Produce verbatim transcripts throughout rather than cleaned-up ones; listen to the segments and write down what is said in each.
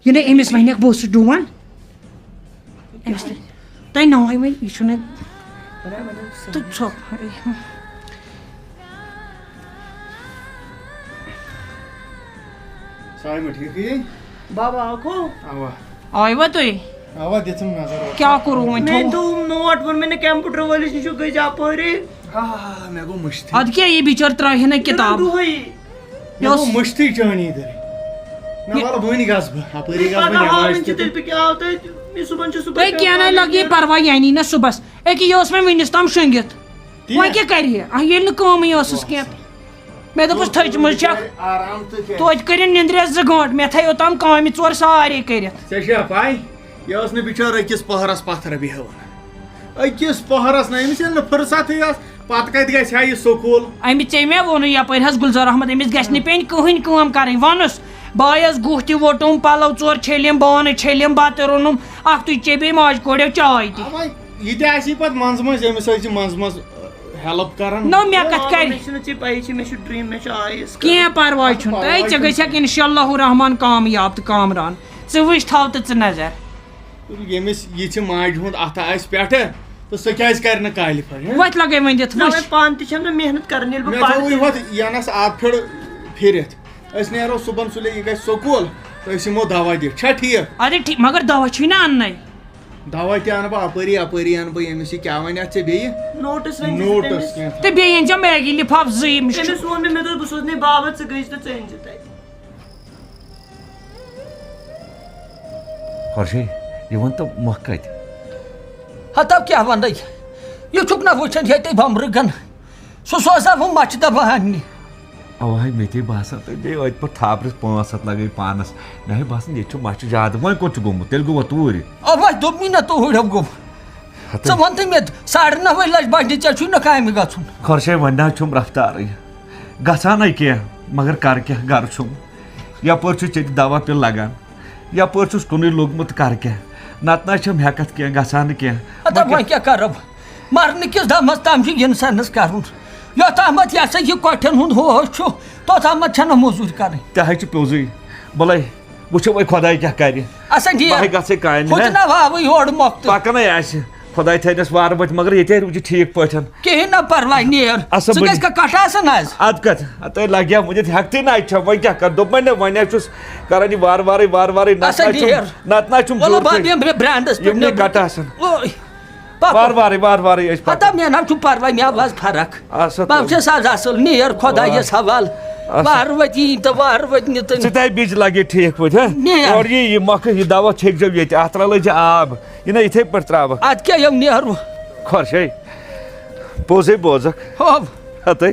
یہِ نَے أمِس وَنٮ۪کھ بہٕ اوسُس ڈُوان۔ أمِس تہِ، تۄہہِ ناوٕے وۄنۍ، یہِ چھُنہٕ تہٕ ژھۄپ۔ سایمہٕ ٹھیٖکٕے؟ بابا آکھو؟ اوا۔ آیوا تُہۍ؟ اوا، دِژٕم نظر۔ کیٛاہ کوٚروٕ وۄنۍ؟ مےٚ تھوٚو دوٚپ نوٹ، ووٚن مےٚ نہٕ کمپیوٹر وٲلِس نِش، گٔے اپٲری۔ ہا، ہا، ہا، مےٚ گوٚو مٔشتھٕے۔ اَدٕ کیٛاہ، یہِ بِچٲر ترٛاوِ ہے نہ مےٚ دوٚپ کِتاب۔ دۄہے۔ مےٚ یۄس گوٚو مٔشتھٕے چٲنی دٔرۍ۔ نہ، یہِ وَلہٕ وٕنۍ گژھٕ بہٕ، اَپٲری گژھٕ بہٕ پگاہ نٮ۪مازِ ہاوٕنۍ چھِ تہِ۔ تیٚلہِ بہٕ کیٛاہ آو تۄہہِ؟ مےٚ صُبحن چھُ صُبحن تُہۍ کینٛہہ نَے پٮ۪وان لَگہِ یہِ پَرواے، یعنی نہ صُبحَس۔ أکہِ یہِ اوس مےٚ وٕنِس تام شۄنٛگِتھ۔ تی وۄنۍ ہا۔ کیٛاہ کَرِ یہِ؟ آ، ییٚلہِ نہٕ کٲمٕے ٲسٕس کینٛہہ۔ مےٚ دوٚپُس، تھٔچمٕژ چھَکھ۔ آرام تہٕ کیٛاہ؟ توتہِ کٔرِن نِندرِ زٕ گٲنٛٹہٕ، مےٚ تھٲیو تام کامہِ ژور سارے کٔرِتھ۔ ژےٚ چھےٚ پَے؟ یہِ ٲس نہٕ بِچٲر أکِس پٔہرَس پَتھر بیٚہوان۔ أکِس پٔہرَس نہٕ، أمِس ییٚلہِ نہٕ فُرصتھٕے ٲس، پَتہٕ کَتہِ گژھِ ہا یہِ سکوٗل؟ أمِس ژےٚ مےٚ ووٚنُے یَپٲرۍ حظ گُلزار احمد، أمِس گژھِ نہٕ پیٚنۍ کٕہٕنۍ کٲم کَرٕنۍ۔ وَنُس، بایَس گُہہ تہِ ووٚٹُم، پَلَو ژور چھٔلِم، بانہٕ چھٔلِم، بَتہٕ روٚنُم، اَکھتُے چیٚیہِ بیٚیہِ ماجہِ کوڑیو چاے تہِ۔ اَوَے، یہِ تہِ آسہِ پَتہٕ منٛزٕ منٛزٕ أمِس سۭتۍ چھِ منٛزٕ منٛزٕ، ٲ، ہیلپ کَران۔ نہ، مےٚ کَتھ کَرِ؟ مےٚ چھِنہٕ ژےٚ پَیی چھِ، مےٚ چھُ ڈرٛیٖم، مےٚ چھُ آیِس کَرُن۔ کینٛہہ پَرواے چھُنہٕ۔ پَرواے اَے، ژےٚ چھُنہٕ گژھِ ہا کینٛہہ۔ اِنشاء اللہ الرحمن کامیاب تہٕ کامران۔ ژٕ وٕچھ، تھاو تہٕ ژٕ نظر۔ ییٚمِس یہِ چھِ ماجہِ ہُنٛد اَتھٕ آسہِ پٮ۪ٹھٕ، تہٕ سُہ کیٛازِ کَرِ نہٕ کالِفاے، ہہ؟ وۄتھ لَگَے وۄنۍ دِتھ، نہ، وٕچھ۔ وۄنۍ پانہٕ تہِ چھَم نہٕ محنت کَران، ییٚلہِ بہٕ مےٚ پَرٕ تھوٚوُے تہِ۔ ہۄتھ یَنَس آبہٕ پھیُر پھِرِتھ۔ أسۍ نیرو صُبحن سُلے، یہِ گژھِ سکوٗل، تہٕ أسۍ یِمو دَوا دِتھ۔ چھا ٹھیٖک؟ اَدٕ ٹھیٖک، مگر دَوا چھُے نہ اَننَے۔ دَوا تہِ اَنہٕ بہٕ اَپٲری، اَپٲری اَنہٕ بہٕ ییٚمِس یہِ کیٛاہ وَنہِ اَتھ ژےٚ بیٚیہِ؟ نوٹٕس ؤنۍ زِ نوٹٕس تٔمِس۔ کینٛہہ تہٕ بیٚیہِ أنۍ زیو میگی لِفاف زٕ، یِم چھِ۔ تٔمِس ووٚن مےٚ، مےٚ دوٚپ، بہٕ سوزٕ نَے بابَس، ژٕ گٔژھۍ تہٕ ژٕ أنۍ زِ تَتہِ۔ خۄرشے، یہِ وَن تہٕ مۄکھ کَتہِ؟ ہَتو کیٛاہ وَنَے؟ یہِ چھُکھ نہ وٕچھان ییٚتہِ بۄمبرٕ گَن؟ سُہ سوزا بہٕ مَچھِ دَبہٕ اَننہِ۔ اَوا ہے، مےٚ تہِ باسان، تہٕ بیٚیہِ أتھۍ پٲٹھۍ تھاپرِس پانٛژھ ہَتھ لَگٲوۍ پانَس۔ مےٚ ہے باسان، ییٚتہِ چھُ مَچھِ زیادٕ۔ وۄنۍ کوٚت چھُ گوٚمُت؟ تیٚلہِ گوٚوا توٗرۍ؟ اَوا، دوٚپمٕے نہ توٗرۍ ہَم گوٚو۔ ہَتہٕ۔ ژٕ وَن تہٕ مےٚ، ساڑٕ نَوَے لَچھ بَجہِ ژےٚ چھُے نہ کامہِ گژھُن۔ خۄرشے، وۄنۍ نہ حظ چھُم رفتارٕے۔ گژھان ہے کینٛہہ، مگر کَرٕ کیٛاہ، گَرٕ چھُم۔ یَپٲرۍ چھُ ژےٚ تہِ دَوا پِل لَگان، یَپٲرۍ چھُس کُنُے لوٚگمُت، کَرٕ کیٛاہ؟ نَتہٕ نہ حظ چھَم ہٮ۪کَتھ کینٛہہ، گژھان نہٕ کینٛہہ۔ ہَتہٕ وۄنۍ وۄنۍ کیٛاہ؟ کیٛاہ کَرو؟ مَرنہٕ کِس دَمَس تام چھُ اِنسانَس کَرُن۔ یوٚتامَتھ یہِ ہسا یہِ کۄٹھٮ۪ن ہُنٛد ہوش چھُ، توٚتامَتھ چھَنہٕ موٚزوٗرۍ کَرٕنۍ۔ تہِ حظ چھُ پوٚزُے۔ بَلَے، وٕچھو وۄنۍ خۄداے کیٛاہ کَرِ۔ اَسا ڈیر۔ بہٕ ہے گژھٕ کامہِ، ہُتہِ ہہ؟ نہ واوٕے یورٕ مۄختہٕ۔ پَکَن ہے آسہِ۔ خۄداے تھٲینَس وارٕ بَتہِ، مگر ییٚتہِ ہے روٗزِ ٹھیٖک پٲٹھۍ۔ کِہیٖنۍ نہ پَرواے، نیر۔ اَسا ژٕ بٔنہِ۔ گژھِ کَٹھ آسَن آز۔ اَدٕ کَتھ؟ اَدٕ تۄہہِ لَگہِ ہا وٕنِتھ ہٮ۪کتھٕے نہ چھَم، وۄنۍ کیٛاہ کَرٕ؟ دوٚپمَے نہ، وۄنۍ حظ چھُس کَران یہِ وارٕ وارٕے، وارٕ وارٕے، نَتہٕ اَسا نہ چھُم، ڈیر۔ نَتہٕ نہ چھُم وَلہٕ ضروٗرتھٕے۔ بہٕ بیٚہمہٕ برٛانٛڈَس پٮ۪ٹھ یِم نہٕ نیٚبرٕ۔ کَٹھ آسَن۔ اوے۔ پَکو۔ وارٕ وارٕے، وارٕ وارٕے أسۍ پَکو۔ ہَتا مےٚ نہ چھُ پَرواے، مےٚ آو آز فرق۔ اَسا بہٕ تُل۔ چھَس آز اَصٕل، نیر خۄدایَس حوالہٕ۔ اَسا۔ وارٕ وٲتۍ یی تہٕ وارٕ وٲتۍ نہٕ تہٕ۔ ژٕ تہِ ہے بیٚیہِ لَگے ٹھیٖک پٲٹھۍ، ہہ؟ نیر۔ اورٕ یی یہِ مۄکھٕ، یہِ دَوا چھٔکۍ زیو ییٚتہِ، اَتھ رَلٲے زِ آب۔ یہِ نہ یِتھَے پٲٹھۍ ترٛاوَکھ۔ اَدٕ کیٛاہ یِم نیرو؟ خۄرشے، پوٚزُے بوزَکھ۔ ہو۔ ہَتَے،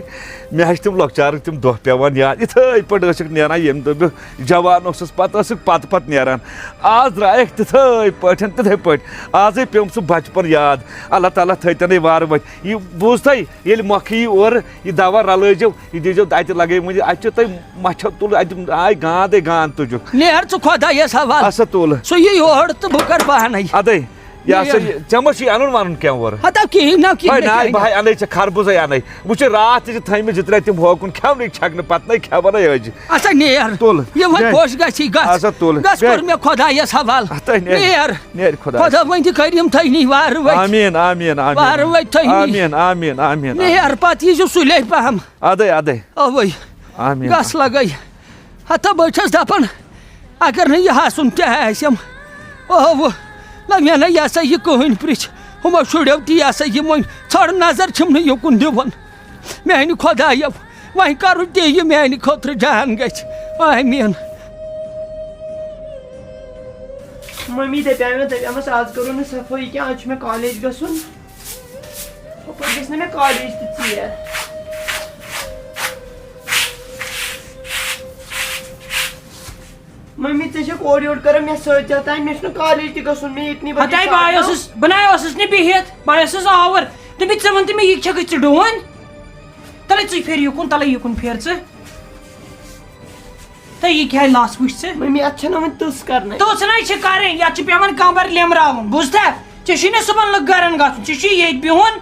مےٚ حظ چھِ تِم لۄکچارٕکۍ تِم دۄہ پٮ۪وان یاد۔ یِتھَے پٲٹھۍ ٲسِکھ نیران، ییٚمہِ دۄہ بہٕ جوان اوسُس، پَتہٕ ٲسٕکھ پَتہٕ پَتہٕ نیران۔ آز درٛایَکھ تِتھَے پٲٹھۍ، تِتھَے پٲٹھۍ۔ آزَے پیوٚم سُہ بَچپَن یاد۔ اللہ تعالیٰ تھٲیتَنَے وارٕ وٲتۍ۔ یہِ بوٗزتھَے، ییٚلہِ مۄکھٕ یی اورٕ، یہِ دَوا رَلٲیزیو، یہِ دیٖزیو اَتہِ لَگٲومٕتۍ، اَتہِ چھِ تۄہہِ مَچھو تُل، اَتہِ آے گانٛدَے گانٛد تُجُکھ۔ نیر ژٕ خۄدایَس حوالہٕ۔ اَسا تُل۔ سُہ یی یورٕ تہٕ بہٕ کَرٕ پانَے۔ اَدَے۔ یہِ ہسا یہِ، ژےٚ ما چھُے اَنُن وَنُن کینٛہہ اورٕ؟ ہتا کِہیٖنۍ نہ، کِہیٖنۍ ہے نہ، نہ، نہ، کِہیٖنۍ بہٕ نہ۔ ہاے اَنَے ژےٚ خربٕزَے اَنَے۔ وٕچھ، راتھ تہِ چھِ تھٲیمٕتۍ زٕ ترٛےٚ تِم ہوکُن کھٮ۪ونٕے چھَکنہٕ پَتہٕ نَے کھٮ۪وَنَے أزۍ۔ اچھا، نیر۔ تُل، یہِ وۄنۍ نیر۔ خۄش گژھی، گژھ۔ اچھا، تُل، گژھ، نیر۔ کوٚر مےٚ خۄدایَس حوالہٕ۔ ہتا نیر۔ نیر۔ نیر خۄدایَس۔ خۄدا وۄنۍ تہِ کٔرِم تھٲینی وارٕ وٲتۍ۔ آمیٖن، آمیٖن، آمیٖن۔ وارٕ وٲتۍ تھٲینی۔ آمیٖن، آمیٖن، آمیٖن، آمیٖن۔ نیر، پَتہٕ ییٖزِ سُلے پَہَم۔ اَدَے، اَدَے۔ اَوَے۔ آمیٖن۔ گژھ لَگَے۔ ہتا بہٕ چھَس دَپان، اگر نہٕ یہِ ہَسُن تہِ آسٮ۪م، اوہ، نہ مےٚ نہ یہِ ہسا یہِ کٕہٕنۍ پرٛژھ۔ ہُمو شُرٮ۪و تہِ یہِ ہسا یہِ وۄنۍ ژھۄڑ نظر چھِم نہٕ یُکُن دِوان۔ میٛانہِ خۄدایَو، وۄنۍ کَرُن تہِ یہِ میٛانہِ خٲطرٕ جان گژھِ۔ آمیٖن۔ مٔمی دَپیٛاو مےٚ، دَپیٛامَس، آز کَرو نہٕ صفٲیی کینٛہہ، آز چھُ مےٚ کالیج گژھُن۔ ہُپٲرۍ گژھِ نہٕ مےٚ کالیج تہِ ژیر۔ مٔمی، ژےٚ چھَکھ اورٕ یورٕ کران مےٚ سۭتۍ ژےٚ تام، مےٚ چھُنہٕ کالیج تہِ گژھُن، مےٚ ییٚتہِ نٕے بہٕ ہتاے، بہٕ آیوسُس، بہٕ نہ آیوسُس نہٕ بِہِتھ، بہٕ آیوسُس آوُر۔ دوٚپمَے، ژٕ وَن تہٕ مےٚ، یہِ کیٛاہ گٔے ژٕ ڈوٗن؟ تَلَے ژٕے پھِر یُکُن، تَلَے یُکُن پھِر ژٕ۔ تہٕ یہِ کیٛاہ لَژھ وٕچھ ژٕ؟ مٔمی، اَتھ چھَنہٕ وۄنۍ تٕژھ کرنَے۔ تٕژھ نَے چھِ کَرٕنۍ، یَتھ چھِ پٮ۪وان کمبر لیمراوُن، بوٗزتھا؟ ژےٚ چھُے نہ صُبحن لُکھ گرن گژھُن، ژےٚ چھُے ییٚتہِ بِہُن۔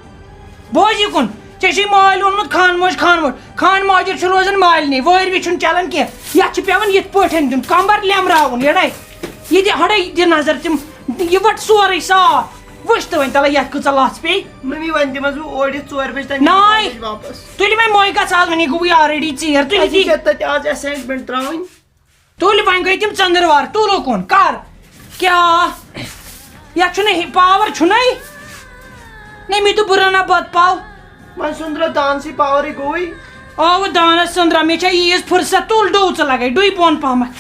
بوز یہِ کُن، ژےٚ چھُے مٲلۍ اوٚنمُت خان موج، خان موج۔ خان ماجر چھُ روزان مالنٕے، وٲرۍ وِتھ چھُنہٕ چلان کینٛہہ۔ یَتھ چھُ پٮ۪وان یِتھ پٲٹھۍ دیُن، کمبر لیمراوُن، یَڑے۔ یہِ دِ ہڑے، یہِ دِ نظر تِم، یہِ وٹ سورُے صاف۔ وٕچھ تہٕ وۄنۍ تَلہ یَتھ کۭژاہ لَژھ پیٚیہِ۔ مٔمی، وۄنۍ دِمَس بہٕ اورٕ یِتھ ژورِ بَجہِ تام ناے۔ کالج واپَس۔ تُلہِ وۄنۍ موے گژھ آز، وۄنۍ گوٚوُے already ژیر۔ تُلہِ اَسہِ دِ۔ چھےٚ تَتہِ آز assignment ترٛاوٕنۍ۔ تُلہِ وۄنۍ گٔے تِم ژٔنٛدٕروار، تُل اوکُن، کر؟ کیٛاہ؟ یَتھ چھُنہٕ ہی-، power چھُنَے؟ نہ، مےٚ دوٚپ بہٕ رَنہٕ بَتہٕ پاو۔ وۄنۍ سُنٛدرا دانسٕے powerٕے گوٚوٕے۔ آو دانَس سُنٛدرا، مےٚ چھےٚ عیٖذ فرصت، تُل ڈوٗ ژٕ لَگَے، ڈُے بۄن پَہمَتھ۔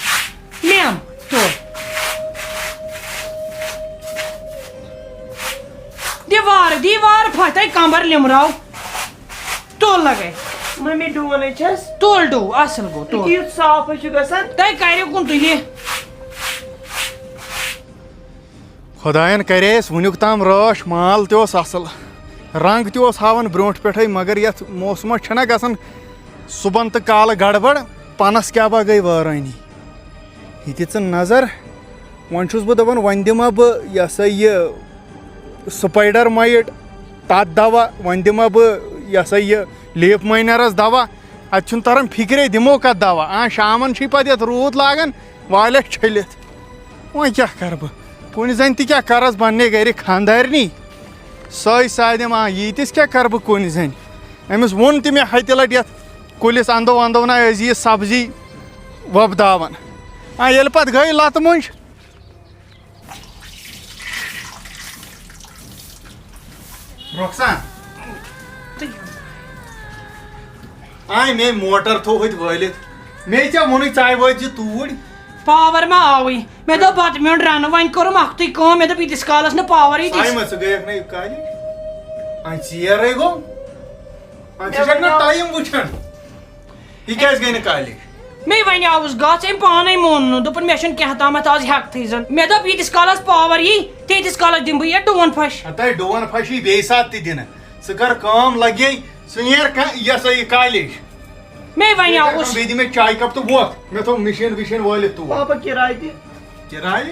میم، تُل۔ دیوار، دیوار پھتھے کمبر لیمراو۔ تُل لگے۔ ممی ڈونے چھس۔ تُل ڈو، اصل گوٚو، تُل۔ یُتھ صاف چھُ گژھان۔ تۄہہِ کریو کُن تُلہِ۔ خۄدایَن کرییَس وٕنیُک تام رٲچھ، مال تہِ اوس اصل، رنگ تہِ اوس ہاوان برونٹھ پٮ۪ٹھے، مگر یتھ موسمس چھنہ گژھان صُبحن تہٕ کالہٕ گڑبڑ، پنس کیٛاہ با گٔے وٲرٲنی۔ یہِ تہِ ژٕ نظر، وۄنۍ چھُس بہٕ دَپان، وۄنۍ دِمہٕ ہا بہٕ، یہِ ہسا یہِ، spider mite، تَتھ دَوا، وۄنۍ دِمہٕ ہا بہٕ، یہِ ہسا یہِ، leaf minerس دَوا۔ اَتہِ چھُنہٕ تَران فِکرے، دِمو کَتھ دَوا۔ آ، شامَن چھُے پَتہٕ یَتھ روٗد لاگان، والٮ۪کھ چھٔلِتھ۔ وۄنۍ کیٛاہ کَرٕ بہٕ؟ کُنہِ زَنہِ تہِ کیٛاہ کَرَس، بَننے گَرِ خانٛدارنی۔ سۄے سادم، آ، ییٖتِس کیٛاہ کَرٕ بہٕ کُنہِ زَنہِ؟ أمِس ووٚن تہِ مےٚ ہَتہِ لَٹہِ یَتھ کُلِس اَندو اَندو نہ أزۍ یہِ سبزی وۄپداوان۔ آ، ییٚلہِ پَتہٕ گٔے لَتہٕ مۄنٛجہِ۔ رۄخسان۔ آے مے موٹر تھوو ہوٚتہِ وٲلِتھ۔ مے ژےٚ ووٚنُے ژاے وٲتۍ زِ توٗرۍ۔ پاور ما آوٕے؟ مےٚ دوٚپ بتہٕ میوٚنٛڈ رنہٕ، وۄنۍ کوٚرُم اکھتُے کٲم، مےٚ دوٚپ ییٖتِس کالس نہٕ پاورٕے تہِ سایمہ، ژٕ گٔیَکھ نہ یہِ کالہِ؟ آے ژیرے گوٚو۔ آے ژٕ چھَکھ نہ ٹایم وٕچھان؟ یہِ کیٛازِ گٔے نہٕ کالج؟ مے وَنیٛاوُس گژھ، أمۍ پانَے مون نہٕ، دوٚپُن مےٚ چھُنہٕ کینٛہہ تامَتھ آز ہٮ۪کتھٕے زَن۔ مےٚ دوٚپ ییٖتِس کالَس پاوَر یی، تیٖتِس کالَس دِمہٕ بہٕ یَتھ ڈوٗن پھَش۔ ہَتَے ڈوٗن پھَش یی بیٚیہِ ساتہٕ تہِ دِنہٕ۔ ژٕ کَر کٲم، لَگے، ژٕ نیر کا-، یہِ ہسا یہِ کالج۔ مے وَنیٛاوُس۔ بیٚیہِ دِ مےٚ چاے کپ تہٕ وۄتھ۔ مےٚ تھوٚو مِشیٖن وِشیٖن وٲلِتھ تور۔ پاپا کِراے تہِ۔ کِراے؟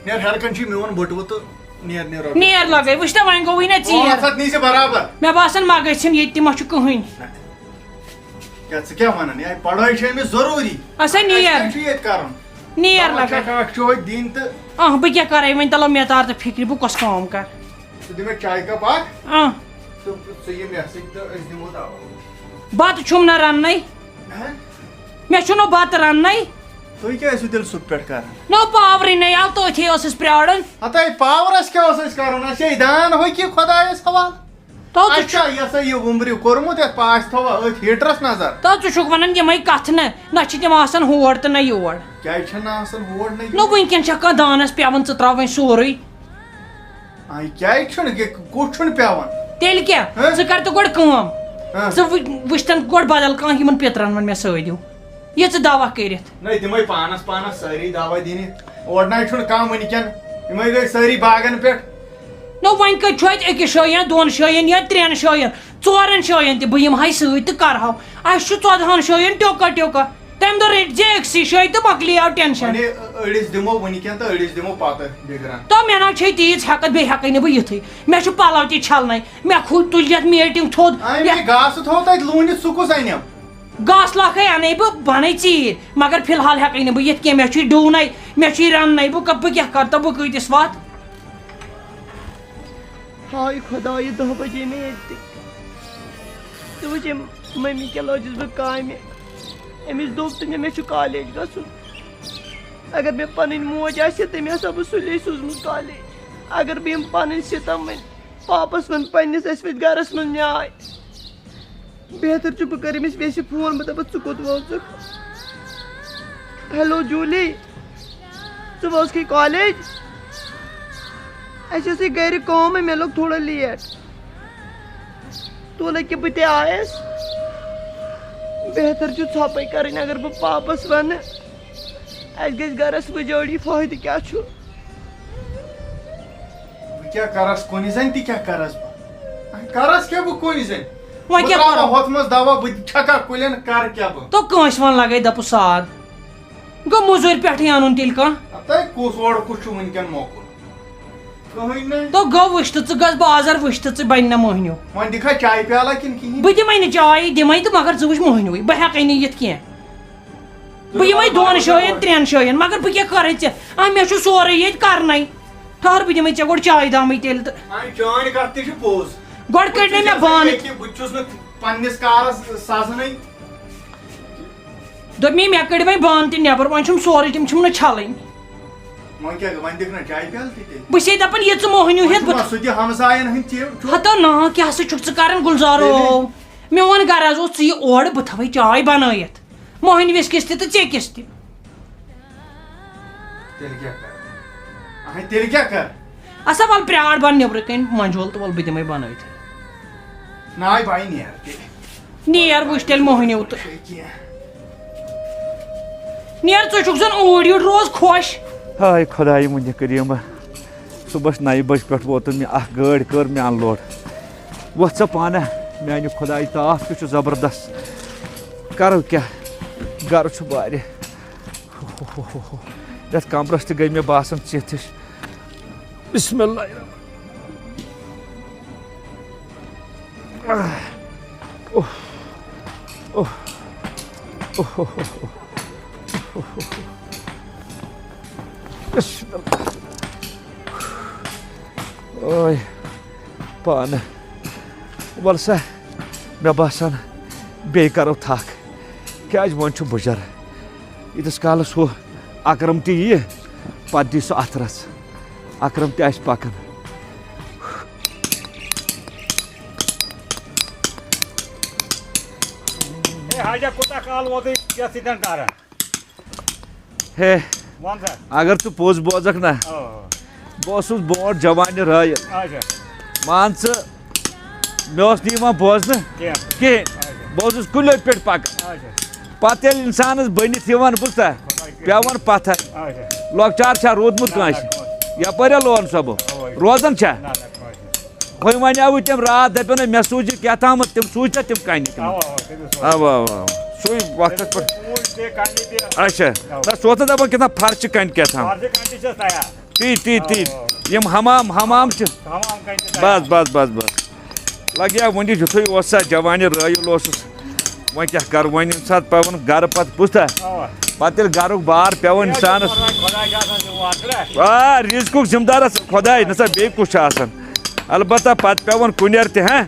نیر ہیرٕ کَنہِ چھُے میون بٔٹوٕ تہٕ نیر، نیر رۄبہِ۔ نیر لگے، وٕچھ تہٕ وۄنۍ گوٚوٕے نہ ژیر۔ پانٛژھ ہَتھ نی ژےٚ برابر۔ مےٚ باسان ما گٔژھِم ییٚتہِ تہِ ما چھُ کٕہٕنۍ۔ کیٛاہ ژٕ کیٛاہ وَنان؟ یہِ پَڑھٲے چھِ أمِس ضروٗری۔ اچھا، اَسہِ نیر۔ کیٛاہ چھُ ییٚتہِ کَرُن؟ نیر تَوَے لگے۔ چھَکھ اَکھ چوے دِنۍ تہٕ۔ اَہ، بہٕ کیٛاہ کَرٕ؟ وۄنۍ تَلو مےٚ تار تہٕ فِکرِ، بہٕ کۄس کٲم کَرٕ؟ ژٕ دِ مےٚ چاے کپ اَکھ۔ اَہ۔ تہٕ ژٕ یہِ مےٚ سۭتۍ تہٕ أسۍ دِمو دَوا۔ بَتہٕ چھُم نہ رَننَے۔ ہہ؟ مےٚ چھُنہٕ بَتہٕ رَننَے۔ تُہۍ کیٛاہ ٲسِو تیٚلہِ صُبح پٮ۪ٹھ کران؟ نہ، پاورٕے نَے آو، تٔتھی ٲسٕس پیاران۔ ہتا، پاورس کیٛاہ اوس اَسہِ کرُن؟ اَسہِ ہے دان ہوٚکھِ خۄدایس حوالہٕ۔ تو ژٕ اَسہِ چھُ-، چھا یہِ ہسا یہِ وُمبرِ کوٚرمُت یَتھ پاش تھاوان أتھۍ ہیٖٹرس نظر؟ تو ژٕ چھُکھ وَنان یِمَے کَتھٕ نہ، نہ چھِ تِم آسان ہور تہٕ نہ یور۔ کیٛازِ چھَنہٕ آسان ہور نہ نہ، یور؟ وٕنکٮ۪ن چھا کانٛہہ دانس پٮ۪وان ژٕ ترٛاوٕنۍ سورُے؟ آ، یہِ کیٛازِ چھُنہٕ؟ یہِ کوٚت چھُنہٕ پٮ۪وان؟ تیٚلہِ کیٛاہ؟ ہہ؟ ژٕ کر تہٕ گۄڈٕ کٲم۔ ہہ؟ ژٕ وٕ-، وٕچھ تَن گۄڈٕ بدل کانٛہہ یِمن پِترن وَن مےٚ سۭتۍ دِیِو۔ یہِ ژٕ دوا کٔرِتھ۔ نہ، تِمے پانس پانس سٲری دوا دِنہِ۔ اورٕ نہ چھُنہٕ کانٛہہ وٕنکٮ۪ن۔ یِمے گٔے سٲری باغن پٮ۪ٹھ۔ نہ، وۄنۍ کتہِ چھُ اَتہِ أکِس شٲین، دۄن شٲین یا ترٛٮ۪ن شٲین، ژورن شٲین تہِ؟ بہٕ یِمہٕ ہاے سۭتۍ تہٕ کرہاو۔ اَسہِ چھُ ژۄدہن شٲین ٹیوٚکا ٹیوٚکا۔ تَمہِ دۄہ رٔٹۍ زِ أکسٕے شٲے تہٕ مۄکلیو ٹینشن۔ وۄنۍ أڑِس دِمو وٕنکٮ۪ن تہٕ أڑِس دِمو پتہٕ بِگرن۔ تو مےٚ نہ چھے تیٖژ ہٮ۪کتھ، بیٚیہِ ہٮ۪کے نہٕ بہٕ یِتھٕے۔ مےٚ چھُ پلو تہِ چھلنَے، مےٚ کھُل تُلِتھ میٹنگ تھوٚد۔ اَمہِ یہِ گاسہٕ تھوٚو تَتہِ لوٗنِتھ، سُہ کُس اَنٮ۪م؟ گاسہٕ لَکھَے اَنَے بہٕ، بَنَے ژیٖرۍ، مگر فی الحال ہٮ۪کَے نہٕ بہٕ یِتھ کینٛہہ۔ مےٚ چھُے ڈوٗنَے، مےٚ چھُے رَننَے، بہٕ کَ-، بہٕ کیٛاہ کَرٕ تہٕ بہٕ کۭتِس وَتھ؟ ہاے خۄدایہِ، دَہ بَجے مےٚ ییٚتہِ۔ ژٕ وٕچھ، أمۍ مٔمی کیٛاہ لٲجِس بہٕ کامہِ۔ أمِس دوٚپ تہٕ مےٚ، مےٚ چھُ کالیج گژھُن۔ اگر مےٚ پَنٕنۍ موج آسہِ ہے، تٔمۍ آسہٕ ہا بہٕ سُلے سوٗزمُت کالیج۔ اگر بہٕ یِم پَنٕنۍ سِتَم وۄنۍ پاپَس وَنہٕ پنٛنِس، اَسہِ وَتھِ گَرَس منٛز نیاے۔ بہتر چھُ، بہٕ کَرٕ أمِس ویسہِ فون، بہٕ دَپَس، "ژٕ کوٚت وٲژٕکھ؟" ہیلو جوٗلی، ژٕ وٲژکھٕے کالیج؟ اَسہِ ٲسٕے گَرِ کٲم، مےٚ لوٚگ تھوڑا لیٹ۔ تُل أکہِ بہٕ تہِ آیَس۔ بہتر چھُ ژھۄپَے کَرٕنۍ، اگر بہٕ پاپَس وَنہٕ، اَسہِ گژھِ گَرَس وٕجٲڑی، فٲیدٕ کیٛاہ چھُ؟ بہٕ کیٛاہ کَرَس کُنہِ زَنہِ تہِ کیٛاہ کَرَس بہٕ؟ اَے، کَرَس کیٛاہ بہٕ کُنہِ زَنہِ؟ وۄنۍ بہٕ کیٛاہ ترٛاوَن کَرو؟ ہۄتھ منٛز دَوا، بہٕ تہِ چھَکا کُلٮ۪ن، کَرٕ کیٛاہ بہٕ؟ تو کٲنٛسہِ وَن لَگَے دَپُس ساد۔ گوٚو مٔزوٗرۍ پٮ۪ٹھٕے اَنُن تیٚلہِ کانٛہہ؟ ہَتَے کُس اورٕ کُس چھُ وٕنکٮ۪ن موکُل؟ کٕہٕنۍ نَے۔ تو گوٚو وٕچھ تہٕ ژٕ گژھ بازر وٕچھ تہٕ ژٕ بَنہِ نہ مۄہنیو۔ وۄنۍ دِکھا چایہِ پیالہ کِنہٕ کِہیٖنۍ؟ بہٕ دِمَے نہٕ چاے، دِمَے تہٕ مگر ژٕ وٕچھ مۄہنیوٕے، بہٕ ہٮ۪کَے نہٕ یِتھ کینٛہہ۔ بہٕ یِمَے دۄن جایَن، ترٛٮ۪ن جایَن، مگر بہٕ کیٛاہ کَرٕ ژےٚ؟ آ، مےٚ چھُ سورُے ییٚتہِ کَرنَے۔ ٹھٔہر، بہٕ دِمَے ژےٚ گۄڈٕ چاے دامٕے تیٚلہِ تہٕ۔ اَمہِ چٲنۍ کَتھ تہِ چھِ پوٚز۔ گۄڈٕ کٔڑۍ نَے مےٚ بانہٕ۔ بہٕ تہِ چھُس نہٕ پنٛنِس کارَس سَزنٕے۔ دوٚپمَے، مےٚ کٔڑۍ وۄنۍ بانہٕ تہِ نٮ۪بَر، وۄنۍ چھُم سورُے، تِم چھِم نہٕ چھَلٕنۍ۔ وۄنۍ کیٛاہ، وۄنۍ دِکھ نہ چایہِ پیالہٕ تہِ تیٚلہِ؟ بہٕ چھَسے دَپان، یہِ ژٕ موہنیوٗ وۄنۍ ہٮ۪تھ چھُ بہٕ مَس سُہ تہِ ہمساین ہٕنٛدۍ چیٖز چھُ۔ ہتا نا، کیٛاہ سا چھُکھ ژٕ کَران، گُلزارو؟ تیٚلہِ؟ میون گَرٕ حظ اوس ژٕ یہِ اورٕ، بہٕ تھاوَے چاے بَنٲیِتھ۔ موہنوِس کِس تہِ تہٕ ژےٚ کِس تہِ۔ تیٚلہِ کیٛاہ کَرٕ؟ اَہَے، تیٚلہِ کیٛاہ کَرٕ؟ اَسا وَل پرٛار بَن نیٚبرٕ کَنۍ مَنجول تہٕ وَل بہٕ دِمَے بَنٲیِتھ۔ ناے بَے نیر تیٚلہِ۔ نیر وٕچھ تیٚلہِ موہنیوٗ تہٕ۔ کینٛہہ۔ نیر، ژٕ چھُکھ زَن اوٗرۍ یوٗرۍ روز خۄش۔ ہاے خۄدایہِ مُنہِ کٔرِیٖمہ، صُبحَس نَیہِ بَجہِ پٮ۪ٹھ ووتُم مےٚ، اَکھ گٲڑۍ کٔر مےٚ unload۔ وۄتھ سا پانہٕ، میٛانہِ خۄدایہِ تاپھ تہِ چھُ زبردست۔ کَرو کیٛاہ، گَرٕ چھُ واریاہ۔ یَتھ کَمرَس تہِ گٔے مےٚ باسان ژِتھ ہِش۔ بسم اللہ الرحمن۔ اوہ، اوہ، اوہ۔ بسم اللہ۔ اوے، پانہٕ۔ وَلہٕ سا، مےٚ باسان، بیٚیہِ کَرو تھَکھ۔ کیٛازِ وۄنۍ چھُ بُجَر۔ ییٖتِس کالَس ہُہ اکرم تہِ یِیہِ، پَتہٕ دی سُہ اَتھٕ رَس۔ اکرم تہِ آسہِ پَکان۔ ہے حاجہ، کوٗتاہ کال ووتُے یَتھ سۭتۍ کَران؟ ہے، وَن سا۔ اگر ژٕ پوٚز بوزَکھ نا، آ۔ بہٕ اوسُس برونٛٹھ جوانہِ رٲیِتھ۔ اچھا۔ مان ژٕ، مےٚ اوس نہٕ یِوان بوزنہٕ کینٛہہ۔ کِہیٖنۍ۔ اچھا۔ بہٕ اوسُس کُلیو پٮ۪ٹھ پَکان۔ اچھا۔ پَتہٕ ییٚلہِ اِنسانَس بٔنِتھ یِوان، بوٗزتھا، خۄداے کٔرِنۍ۔ پٮ۪وان پَتھَر۔ اچھا۔ لۄکچار چھا روٗدمُت نہ، نہ، کٲنٛسہِ؟ کٲنٛسہِ۔ یَپٲرۍ ہا لون صٲبُو۔ اَوَے۔ روزان چھا؟ نہ، نہ، کٲنٛسہِ۔ وۄنۍ وَنیٛاوُے تٔمۍ راتھ، دَپیو نہ، مےٚ سوٗزِ کیٛاہ تامَتھ، تٔمۍ سوٗزۍ ژےٚ تِم کَنہِ تِم؟ اَوا، اَوا، تٔمِس سوٗزۍ۔ اَوا، اَوا، اَوا۔ سُے وقت تٔمِس پٮ۪ٹھ۔ سوٗزۍ بیٚیہِ کَنہِ تہِ۔ اچھا۔ اَوا۔ نہ، سُہ اوس نہٕ دَپان کیٛاہ تام فرشہِ کَنہِ کیٛاہ تام۔ فرشہِ کَنہِ تہِ چھَس تَیار۔ تی، تی، تی۔ اَوا، اَوا۔ یِم حمام، حمام چھِ۔ حمام کَنہِ تہِ تَیار۔ بَس، بَس، بَس، بَس۔ لَگیا وُنہِ یُتھُے اوس سا جوانہِ رٲیُل اوسُس۔ وۄنۍ کیٛاہ کَرٕ، وۄنۍ ییٚمہِ ساتہٕ پٮ۪وان گَرٕ پَتہٕ، بوٗزتھا؟ اَوا۔ پَتہٕ ییٚلہِ گَرُک بار پٮ۪وان یہِ حظ چھُ اِنسانَس۔ خۄداے، خۄداے چھُ آسان ذِمہٕ وار، چھُنہ؟ آ، رِزقُک ذِمہٕ دار ہسا خۄداے، نہ سا بیٚیہِ کُس چھُ آسان؟ البتہ پَتہٕ پٮ۪وان کُنٮ۪ر تہِ، ہہ؟